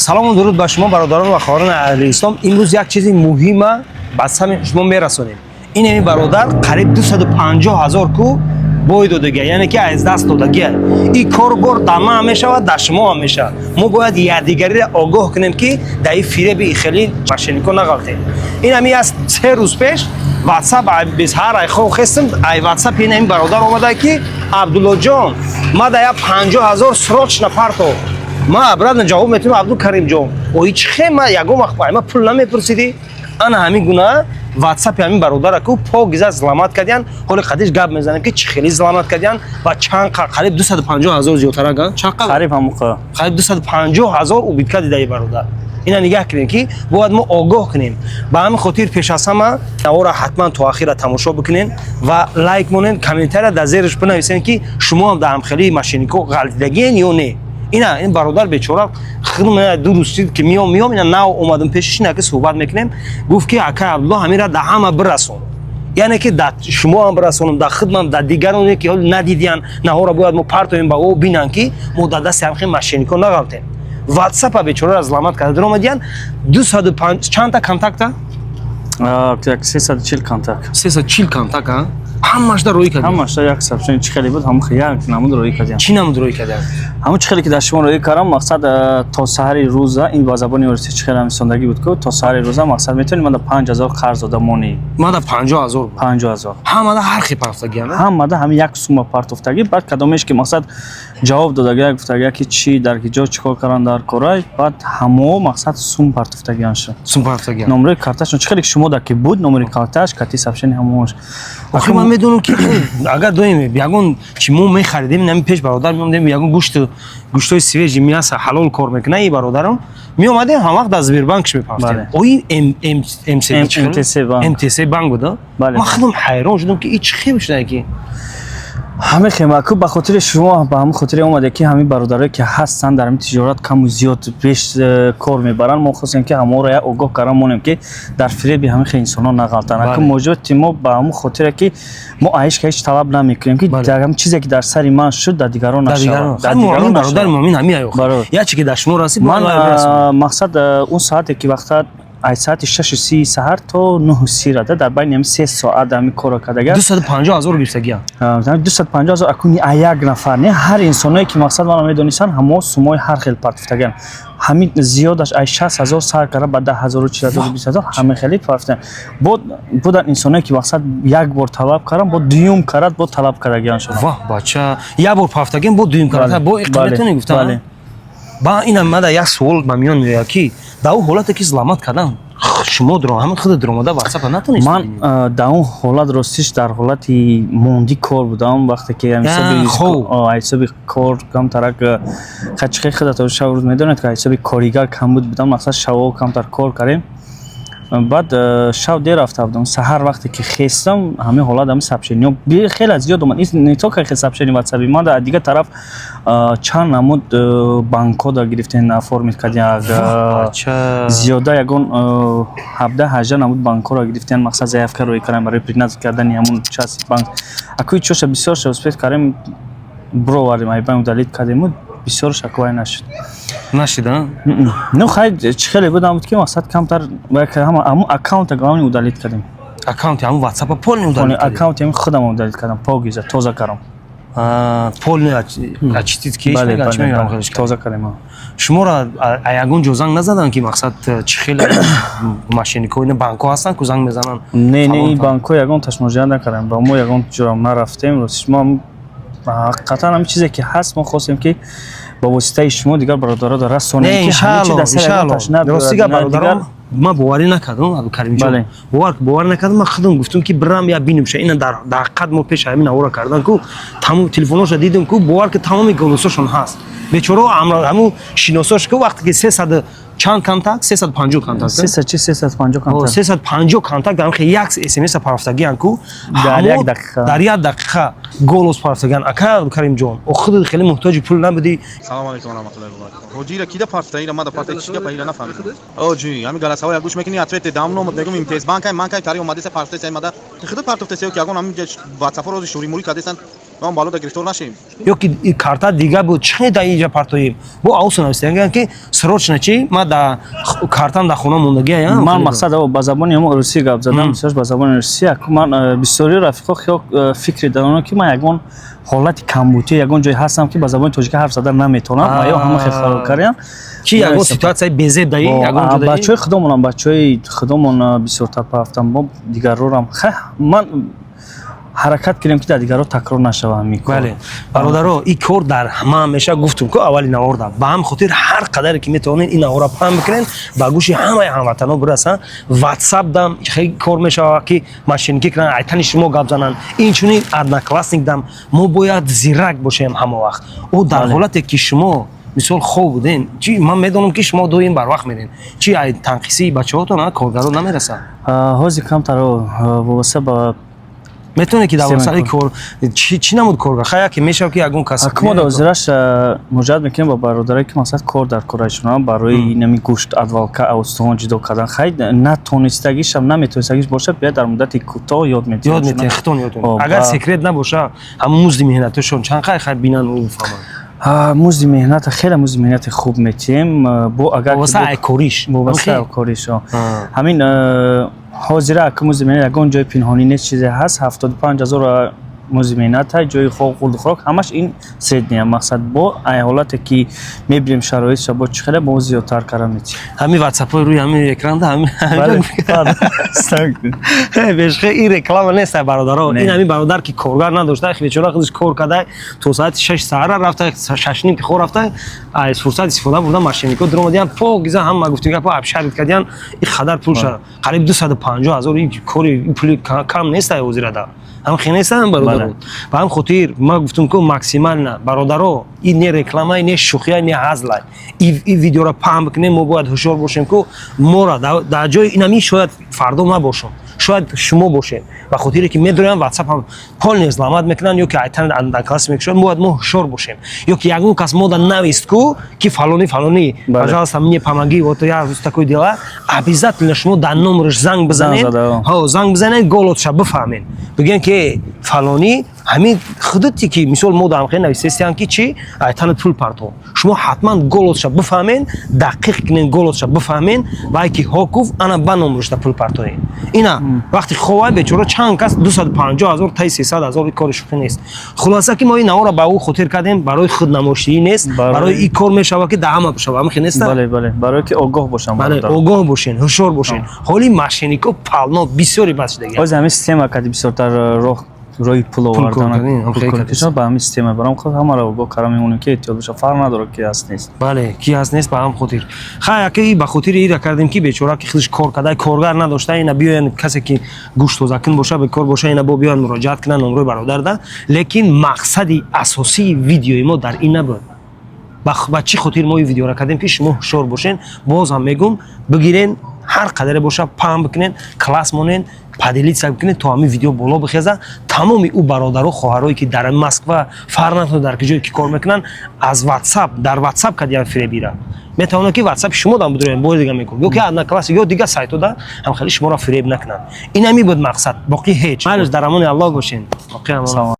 Салому дуруд ба шумо, бародарон ва хоҳарони аҳли ислом. Имрӯз як чизи муҳима ба сами шумо мерасонем. Ин ҳамин бародар қариб 250 ҳазор ку бой додагия, яъне ки аз даст додагия. Ин корбор дар ман ҳам мешавад, дар шумо ҳам мешавад. Мо бояд якдигариро огоҳ кунем, ки дар ин фиреби хеле мошеннико нағалтем. Ин ҳамин аст, 3 рӯз пеш ватсап ҳар ай хоб хестам, ай ватсап ин ҳамин бародар омада, ки Абдуллоҷон, ма да як 50 000 срочно парто. Ма обратно ҷавоб метавонам: Абдулкаримҷон, ои чӣ хе, ма ягон вақт ма пул намепурсидӣ. Ана ҳамин гуна ватсапи ҳамин бародара ку покиза взломать кардиян. Ҳоли қадиш гап мезанем, ки чӣ хеле взломать кардиян ва чанд, қариб 250 ҳазор зиёдтарак, чанд? Қариб ҳамуқа. Қариб 250 ҳазор убытка дидаи бародар. Ина нигаҳ кунем, ки бояд мо огоҳ кунем. Ба ҳамин хотир пеш аз ҳама навора ҳатман то ахира тамошо бикунен ва лайк монен, комментария дар зериш бинависен, ки шумо ҳам дар ҳамхелии мошеннико ғалтидагиен ё не. Ина ин бародар бечора худм 2 рӯз шид, ки миём, миём, ина нав омадам пешиш, ина ки суҳбат мекунем. Гуфт, ки акай Абдулло, ҳамира дар ҳама бирасон, яъне ки дар шумо ҳам бирасонам, дар хидмам, дар дигароне ки ҳол надидиян. Наҳора бояд мо партоем ба о бинанд, ки мо дар дасти ҳамхел мошеннико нағалтем. Ватсапа бечора взломать карда даромадиян. Дусаду чандта контакта? 340 контакт. 340 контакт, а ҳамашда рӯй кардем. Ҳамашда як сообщение чӣ хеле буд, ҳамон як намуд рӯй кардем. Чӣ намуд рӯй кардем? Ҳамон чӣ хеле ки дар шумо рӯй кардам, мақсад, то саҳари рӯза, ин ба забони русӣ чӣ хеле ҳамисондагӣ буд, ку то саҳари рӯза, мақсад, метавонӣ мада 5000 қарз дода монӣ. Мада 50 000? 50 000. Ҳамада ҳар хел партофтагиам? Ҳамада ҳамин як сумма партофтагӣ. Баъд кадомеш ки, мақсад, ҷавоб додагия, гуфтагия, ки чӣ, дар ки ҷо, чӣ кор кардан дар корай, баъд ҳамо, мақсад, сум партофтагиан шуд. Сум партофтагиам. Номерои карташон чӣ хеле ки шумо да ки буд, номери карташ кати сообщение ҳамош. Охи ман медонам, ки агар доим ягон чи мо мехаридем, нами пеш бародар меомадем, ягон гӯшт, гӯштҳои свежий, мясо ҳалол кор мекунад и бародарам, меомадем, ҳамвақт дар Сбербанкш мепафтем. Ои МТС банк. МТС банк буда. Ман худам ҳайрон шудам, ки и чӣ хел шуда ки. Ҳамин хемаку ба хотири шумо, ба ҳамин хотире омаде, ки ҳамин бародарое ки ҳастанд, дар ҳамин тиҷорат каму зиёд беш кор мебаранд, мо хостем, ки ҳаморо як огоҳ кардан монем, ки дар фиреби ҳамин хел инсонҳо нағалтанд. Аку муроҷиати мо ба ҳамин хотире, ки мо аиш ҳеҷ талаб намекунем, ки дар ҳамин чизе ки дар сари ман шуд, дар дигарон нашавад. Дар дигарон, бародари муъмин ҳамин аё як чи ки дар шумо расид. Ман мақсад, он соате ки вақта аз соати 6:30 саҳар то 9:30 рада, дар байни ҳамин 3 соат ҳамин корро кардага. 250 000 гирифтагиам. 250 000. Акун як нафар не, ҳар инсоное ки, мақсад, мана медонистанд, ҳамо сумои ҳар хел партофтагиан. Ҳамин зиёдаш аз 60 000 сар карда ба 10 000-у 40 000, 20 000, ҳамин хеле партофтан. Бод буданд инсоное ки, мақсад, як бор талаб кардам, бо дуюм карад, бо талаб кардагиан шудам. Ваҳ, бача, як бор пафтагиам, бо дуюм карад, бо иқметоне гуфтам. Ба инам мада як суол ба миён меояд, ки дар он ҳолате ки взломать кардан, шумо ҳамин худ дуромада ватсапа натонистед? Ман дар он ҳолат, ростиш, дар ҳолати мондӣ кор будам, вақте ки ҳисоби кор камтарак қачиқи худато шаб рӯз медонед, ки ҳисоби коригар камбуд будам, мақсад, шаво камтар кор кардем. Баъд шаб дер рафта будам. Саҳар вақте ки хестам, ҳамин ҳолат, ҳамин сообщениҳо хеле зиёд омад. Не только хел сообщение ватсапи ман, дар дигар тараф чанд намуд банкҳо да гирифтен, оформить кардем, зиёда ягон 17-18 намуд банкҳоро гирифтен, мақсад, заявка рӯй кардем барои принять кардани ҳамун части банк. Акӯи чоша бисёрша успеть кардем, бировардем, ай банк удалить кардему, бисёр шаквай нашуд. Нашида? Ну хай, чӣ хеле будам буд, ки, мақсад, камтар ҳамун аккаунта главный удалить кардем. Аккаунти ҳамун ватсапа полный удалить? Аккаунти ҳамин худам удалить кардам, покиза тоза кардам. Полный очистить ки? Тоза кардем. Шуморо ягон ҷо занг назаданд, ки, мақсад, чӣ хеле мошенникҳо, ина банкҳо ҳастанд, ку занг мезананд? Не, не, ин банкҳо ягон таш муроҷиат накардем, ба мо ягон ҷоам нарафтем. Ростиш, мо ҳақиқатан ҳамин чизе ки ҳаст, мо хостем, ки ба воситаи шумо дигар бародаро расонем, ки ҳамин чи дар сари ягон таш Рости гап, бародарон, ман боварӣ накардам, Абдукаримҷон, боварӣ накардам. Ман худам гуфтам, ки бирам, я бинем ша. Ина дар ҳақиқат мо пеш ҳамин навора кардан ку тамом телефонҳоша дидем ку, бовар ки, тамоми голосошон ҳаст. Бечоро ҳамун шиносош ку, вақте ки сесад чанд контакт, 350 контакт. Сесад чи, 350 контакт. 350 контакт дар як смс парафтагиан ку. Дар як дақиқа. Дар як дақиқа голос парафтагиан. Ака Абдукаримҷон, худ хеле муҳтоҷи пул набудӣ? Салому алейкум ва раҳматуллоҳи ва баракатуҳ. Ҳоҷира кида партофта? Ира мада партофта, чӣ гапа, ира нафаҳмидам. Оҷи, ҳамин голосовой гӯш мекунӣ, ответе давно мегум, МТС банкай, манкай тари омадеса, партофта мада. Худ партофта сео ки ягон ҳамин ватсапо рози шури мури кадесан. Мо ҳам балода гирифтор нашем. Ё ки и карта дига буд, чӣ дар инҷа партоим? Бо аусу нависидан, ки срочно чи ма да картам дар хона мондагия. Ман мақсад ба забони ҳамо русӣ гап задам, бисёрш ба забони русӣ. Аку ман бисёри рафиқо хиёл фикре дароно, ки ман ягон ҳолати камбутӣ, ягон ҷое ҳастам, ки ба забони тоҷикӣ ҳарф зада наметавонам ва ё ҳама хел хаёл кардам. Чи ягон ситуатсияи безеб даи ягон ҷо даи? Бачаҳои худомонам бисёртар парафтам, мо дигаррорам. Ман ҳаракат кардем, ки дар дигарро такрор нашава ҳамин кор. Бале, бародаро, ин кор дар ҳама ҳамеша гуфтум ку аввали наворда. Ба ҳам хотир ҳар қадаре ки метавонед, ин навора паҳн бикунед, ба гӯши ҳамаи ҳамватанҳо бирасанд. Ватсап дам хеле кор мешавад, ки мошенникӣ кунанд, айтани шумо гап зананд. Инчунин Одноклассник дам мо бояд зирак бошем ҳама вақт. Ӯ дар ҳолате ки шумо мисол хоб буден, чи ман медонам, ки шумо доим барвақт мерен, чи ай танқисии бачаҳотон коргаро намерасад? Ҳозир камтар вобаста ба Метавонед, ки дар Системаи масъалаи кор. кор чӣ намуд коргар хай яке мешавад, ки ягон кас Мо дар ҳозираш муроҷиат мекунем ба бародаре, ки масалан кор дар кораашонам барои нами гӯшт отвалка, устухон ҷудо кардан. Хай, натонистагишам, наметонистагиш бошад, биёяд, дар муддати кӯтоҳ ёд метиҳем. Ёд метиҳед, хитон ёд метиҳед. Агар секрет набоша, ҳамун музди меҳнаташон чанд қай, хай бинан, ӯ фаҳманд? Музди меҳната, хеле музди меҳнати хуб метиҳем. Бо агар ки Вобаста ай кориш. Вобаста Окей. ай кориш. Ҳамин ҳозира ака музди меҳнат ягон ҷои пинҳонӣ нест, чизе ҳаст, 75 000 музди меҳната, ҷои хоб, хурду хӯрок, ҳамаш ин средний я. Мақсад, бо ай ҳолате ки мебинем шароитша, бо чӣ хеле бо зиёдтар карда метиҳем. Ҳамин ватсапҳои рӯи ҳамин экранда, ҳамин. Бешхе ин реклама нест, бародаро. Не. Ин ҳамин бародар, ки коргар надошта, бечора худаш кор карда, то соати 6 саҳара рафта, 6:30 ки хор рафта, аз фурсат истифода бурда, мошеннико дуромадиян, покиза ҳама гуфтим гапо обшарить кардиян. Ин қадар пулша, қариб 250 000, ин кори, ин пули кам нест ҳозирада, ҳам хе нестам, бародаро. Ба ҳам хотир ма гуфтум ку максимально, бародаро, ин не реклама, не шӯхия, не ҳазла. Ин видеоро паҳн бикунем. Мо бояд ҳушёр бошем, ку мора дар ҷои инами шояд фардо набошам, шояд шумо бошед. Ба хотире ки медоям, ватсап ҳам полный взломать мекунанд ё ки айтан класс мекушанд. Бояд мо ҳушёр бошем. Ё ки ягон кас мода навист ку, ки фалони фалони, пожалуйста, мне помоги, вот я такое дела, обязательно шумо дар номераш занг бизанед. Зада, ҳо, занг бизанед, голосша бифаҳмед, бигӯен, ки фалонӣ, ҳамин худати, ки мисол мо дар ҳамхе нависестиян, ки чи айтана пул парто. Шумо ҳатман голосша бифаҳмен, дақиқ кунен, голосша бифаҳмен, вай ки ҳо гуфт, ана ба номерашда пул партоен. Ина вақти ховай бечора чанд кас 250 000 таи 300 000, кори шӯхӣ нест. Хулоса, ки мо ин навора ба ӯ хотир кардем, барои худнамошӣ нест, барои ин кор мешавад, ки дар ҳама бишава, ҳамихе неста? Бале, барое ки огоҳ бошам. Бале, огоҳ бошен, ҳушёр бошен. Ҳоли мошеннико полно, бисёри бас шудагианд. Ҳозир ҳамин система кади бисёртар роҳ роҳи пул овардан, пул кор кардан ба ҳамин система. Барам худ ҳамаро огоҳ карда мемонем, ки эҳтиёт боша, фарқ надорад, ки ҳаст, нест. Бале, ки ҳаст, нест. Ба ҳам хотир хай яке ба хотири ира кардем, ки бечора, ки худаш кор карда, коргар надошта, ина биёян, касе ки гӯштозакун боша, бекор боша, ина бо биёян, муроҷиат кунанд номрои бародарда. Лекин мақсади асосии видеои мо дар ин набуд. Ба чӣ хотир мо ин видеоро кардем? Ки шумо ҳушёр бошен. Боз ҳам мегум, бигирен, ҳар қадаре боша, паҳн бикунен, класс монен, поделиться бикунед, то ҳамин видео боло бихеза. Тамоми ӯ бародару хоҳарое, ки дар Москва, фарқ надорад дар ки ҷое ки кор мекунанд, аз ватсап, дар ватсап кадиян фиребира. Метавонад, ки ватсапи шумо дам бидурем, бори дига мекун, ё ки Одноклассник, ё дигар сайтода ҳам хеле шуморо фиреб накунанд. Ин ҳамин буд мақсад, боқӣ ҳеҷ. Майлиш, дар амони Аллоҳ бошен, боқӣ амон. Салом.